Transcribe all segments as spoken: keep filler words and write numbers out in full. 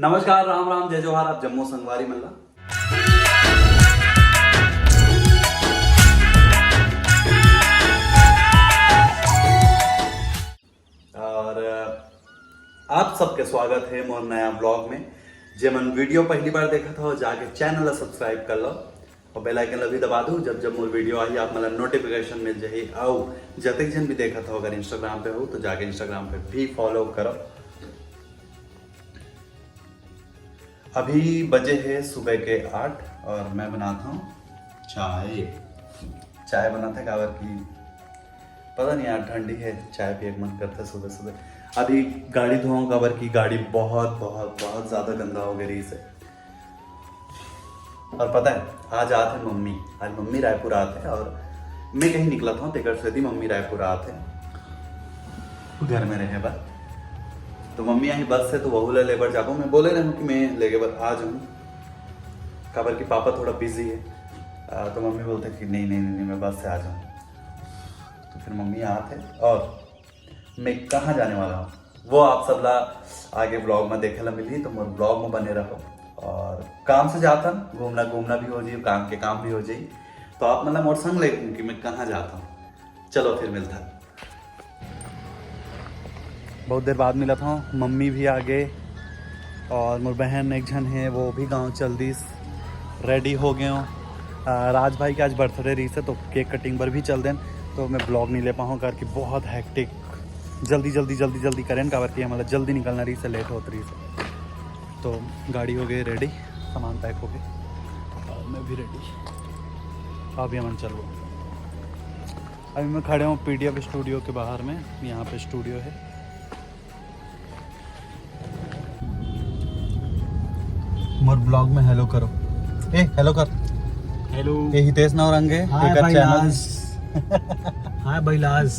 नमस्कार, राम राम, जय जोहार, आप जम्मो संगवारी मन ला। और आप सबके स्वागत है मोर नया ब्लॉग में। जे मन वीडियो पहली बार देखत हो, जाके चैनल ला सब्सक्राइब कर लो और बेल आइकन ला भी दबा दो। जब जब मोर वीडियो आही, आप मन ला नोटिफिकेशन मिल जाही। और जतेक जन भी देखत हो, अगर इंस्टाग्राम पे हो तो जाके इंस्टाग्राम पे भी फॉलो करो। अभी बजे है सुबह के आठ और मैं बनाता हूँ चाय। चाय बनाते काबर कि पता नहीं यार, ठंडी है, चाय पिए के मन करता है सुबह सुबह। अभी गाड़ी धोऊं काबर कि गाड़ी बहुत बहुत बहुत ज्यादा गंदा हो गई रही से। और पता है, आज आत है मम्मी, आज मम्मी रायपुर आत है और मैं कहीं निकला था, तेकर सेती मम्मी रायपुर आत है घर में रहे बर। तो मम्मी आही बस से, तो वहू ला लेबर जाबो। मैं बोले रहूँ कि मैं लेके बर आ जाऊँ, काबर कि पापा थोड़ा बिजी है। आ, तो मम्मी बोलते कि नहीं नहीं नहीं नहीं, मैं बस से आ जाऊँ। तो फिर मम्मी आत है और मैं कहाँ जाने वाला हूँ, वो आप सब ला आगे ब्लॉग में देखे ला मिलही। तो मोर ब्लॉग में बने रहो। और काम से जाथन, घूमना घूमना भी हो जाई, काम के काम भी हो जाई। तो आप मन ला मोर संग ले कि मैं कहाँ जाता हूँ। चलो फिर मिलता। बहुत देर बाद मिला था, मम्मी भी आ गए और मोर बहन एक झन है, वो भी गांव चल दिस, रेडी हो गए हो। आ, राज भाई के आज बर्थडे रही से, तो केक कटिंग पर भी चल देन, तो मैं ब्लॉग नहीं ले पाऊँ करके बहुत हेक्टिक, जल्दी जल्दी जल्दी जल्दी करें, काबर कि हमारा जल्दी निकलना रही से, लेट होत रही से। तो गाड़ी हो गई रेडी, सामान पैक हो गए और मैं भी रेडी। अभी हमन चलबो। अभी मैं खड़े हूँ पीडीएफ स्टूडियो के बाहर में, यहाँ पे स्टूडियो है। मोर ब्लॉग में हेलो करो। ए, हेलो कर। हेलो। ये हितेश नौरंगे, हाय एकर भाई चैनल। लाज। हाय भाई लाज।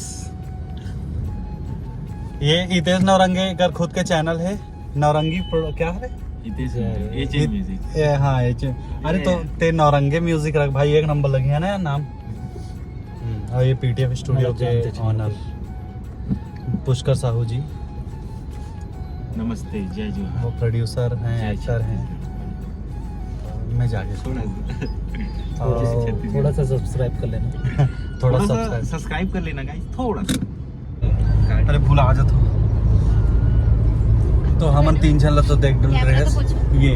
ये हितेश नौरंगे एकर खुद के चैनल है, नौरंगी प्रो-, क्या है? हितेश जय। Music, H N music. ए, हाँ, एच एन। अरे, ये तो ते नौरंगे म्यूजिक रख भाई, एक नंबर लगी है ना यार नाम। हम्म, और ये पीडीएफ स्टूडियो मतलब के जानते थे। ऑनर पुष्कर साहू जी। नमस्ते, जय जोहार। वो प्रोड्यूसर हैं, जय एक्टर हैं। छत्तीसगढ़। मैं जाके छोड़ा। और थोड़ा सा सब्सक्राइब कर लेना। थोड़ा थोड़ा सा सब्सक्राइब। सब्सक्राइब कर लेना गाइस, थोड़ा सा। अरे भुला जात हो। तो हमन तीन झन ला तो देख डुल कैमरा रहे तो हैं। पूछो। ये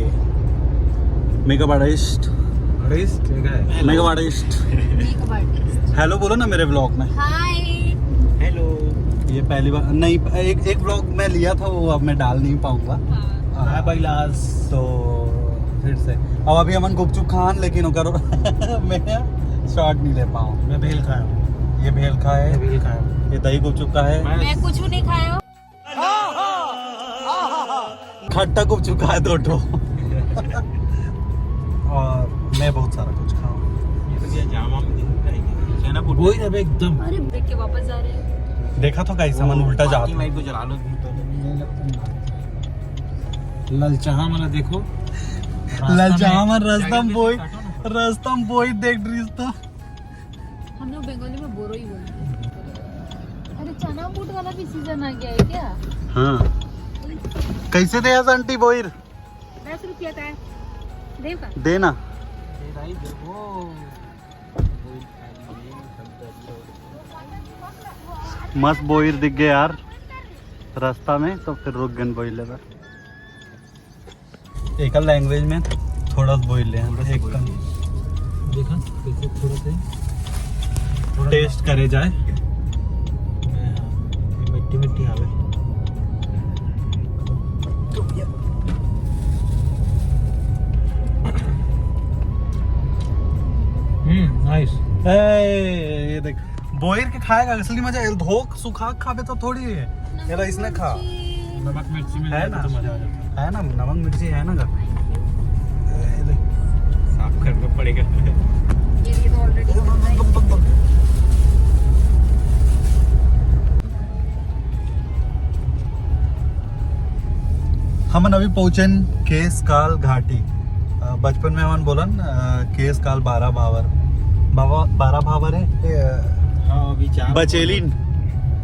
मेकअप आर्टिस्ट। आर्टिस्ट, ठीक है। Makeup artist. Makeup artist. Hello बोलो ना मेरे ब्लॉग में। हाय। हेलो। ये पहली बार नहीं, एक, एक ब्लॉग मैं लिया था, वो अब मैं डाल नहीं पाऊंगा। हाँ। हाँ। हाय भाई लाज। तो फिर से अब अभी हमन गुपचुप खान, लेकिन ओकर मैं शॉट नहीं ले पाऊँ। मैं भेल खाया हूँ। ये भेल खाए, मैं भेल खाया हूँ। ये दही गुपचुप का है। मैं कुछ नहीं खाया हूँ। खट्टा गुपचुप का है दो ठो। और मैं बहुत सारा कुछ खाऊँ। ये तो क्या जामा में दिन का है क्या? चना पुट। वही अब एकदम। अरे देख के वापस जा रहे हैं। देखा तो गाइस, हमन उल्टा जात। लाइट को जला लो तुम तो। ललचाहा मन देखो। ललचाहा मन रस्ता में बोई, रस्ता में बोई देख रही तो। हम लोग बंगाली में बोरो ही बोलते हैं। अरे चना बूट वाला भी सीजन आ गया है क्या? हाँ। कैसे दे आज आंटी बोईर? दस रुपया का है। देव का? देना। मस्त बोईर दिख गए यार रास्ता में, तो फिर रुक गन बोईर लेबर। एकर लैंग्वेज में थोड़ा सा बोल ले हैं, थोड़ा सा एक बोल कम। ले। देखा, कैसे थोड़ा सा ही, थोड़ा टेस्ट करे जाए। हाँ, ये मिट्टी मिट्टी आवे। हम्म, नाइस। ए, ये देख, बोईर के खाए का असली मजा है, धोक सुखा के खाबे तो थोड़ी है। नमक ये तो इसने खा। मिर्ची। नमक मिर्ची मिल है जाए ना? तो मजा आ जाता है। है ना, नमक मिर्ची है ना घर? ए, ले। साफ करना पड़ेगा। ये, ये तो already हमन अभी पहुंचन केश काल घाटी। अ, बचपन में हमन बोलन, अ, केश काल बारह भावर। बाबा, बारह भावर है? ए, अ, हाँ, अभी चार बचेलिन।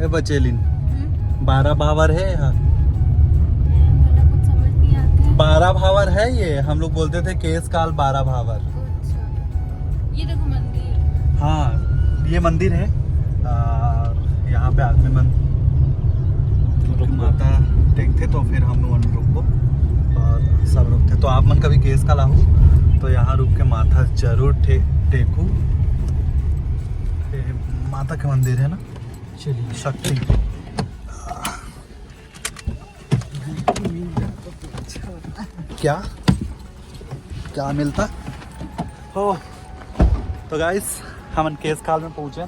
ए, बचेलिन। हम्म। बारह भावर है, हाँ। मैं बोला कुछ समझ नहीं आता है। बारह भावर है ये, हम लोग बोलते थे केश काल बारह भावर। अच्छा, ये देखो मंदिर। हाँ, ये मंदिर है। और यहाँ पे आदमी मन रुक माता टेकथे, तो फिर हम मन रुकबो और सब रुकथे। तो आप मन कभी केश काल आहू तो यहाँ रुक के माथा जरूर टे-, टेकू। ये माता के मंदिर है ना। चलिए। शक्ति। क्या, क्या मिलता हो? तो गाइस, हमन केश काल में पहुंचे।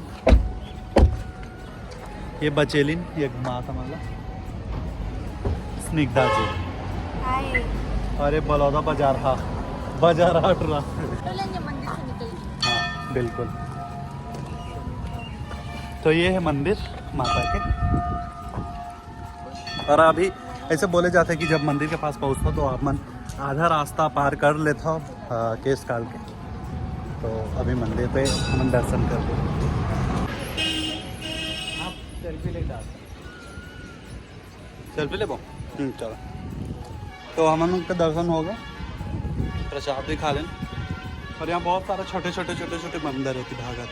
ये बचेलिन, ये माता मला स्निग्धा जी। हाय। अरे बलौदा बाजार, हाँ, बाजार हट रहा। चलेंगे मंदिर से निकल के। हाँ, बिल्कुल। तो ये है मंदिर माता के। और अभी ऐसे बोले जाते हैं कि जब मंदिर के पास पहुंचता तो आप मन आधा रास्ता पार कर लेता हो, आ, केश काल के। तो अभी मंदिर पे हम दर्शन कर ले। आप सेल्फी ले जा। सेल्फी लेबो? हम्म, चलो। तो हमन के दर्शन हो गए, प्रसाद भी खा लेन। और यहाँ बहुत सारे छोटे छोटे छोटे छोटे मंदिर है, भागत।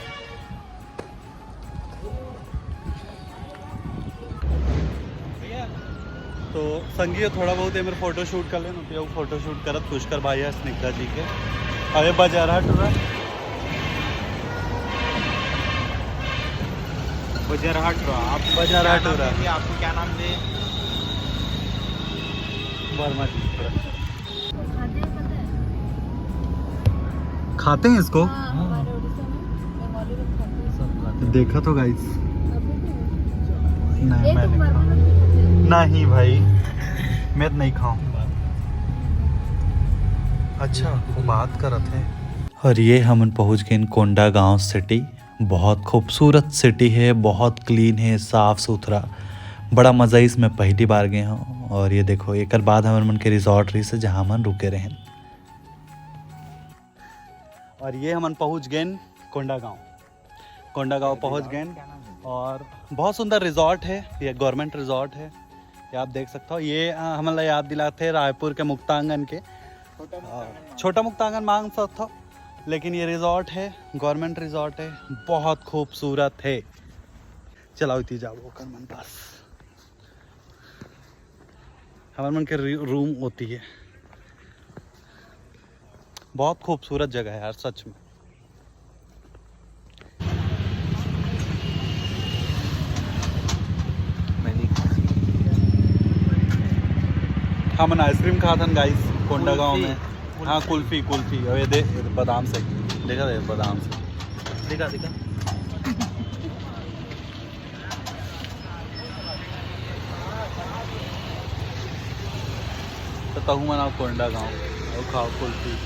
तो संगी थोड़ा बहुत ये मेरे फोटो शूट कर लेन, तो फोटो शूट करत पुष्कर भाई है स्निग्धा जी के। अरे बजारा टूरा। बजारा टूरा, आप बजारा क्या नाम टूरा। देंगे? आपको क्या नाम दे? वर्मा जी। खाते हैं इसको? हाँ, हमारे उड़ीसा में बंगाली लोग खाते हैं। देखा तो गाइस। नहीं, मैं नहीं खाऊँ। नहीं भाई, मैं तो नहीं खाऊँ। अच्छा, वो बात करत है। और ये हमन पहुँच गए कोंडागांव सिटी। बहुत खूबसूरत सिटी है, बहुत क्लीन है, साफ सुथरा। बड़ा मज़ा, इसमें पहली बार गए हूँ। और ये देखो, एकर बाद हमन मन के रिजॉर्ट रही से, जहाँ हमन रुके रहे। और ये हमन पहुँच गए कोंडागांव। कोंडागांव पहुँच गए। और बहुत सुंदर रिजॉर्ट है, ये गवर्नमेंट रिजॉर्ट है, ये आप देख सकते हो। ये अ, हमन ला याद दिलाते रायपुर के मुक्तांगन के। छोटा मुक्तांगन मांग सकते हो, लेकिन ये रिजॉर्ट है, गवर्नमेंट रिजॉर्ट है, बहुत खूबसूरत है। चलाओ इति जाओ ओकर मन पास। हमर मन के री-, रूम होती है। बहुत खूबसूरत जगह है यार, सच में। हमन आइसक्रीम खात हन गाइस, कोंडागांव में। हाँ, कुल्फी, कुल्फी। अब ये दे, बादाम से, देखा दे, बादाम से। दिखा, दिखा। तो तहु मन आओ कोंडागांव, अउ खाओ कुल्फी।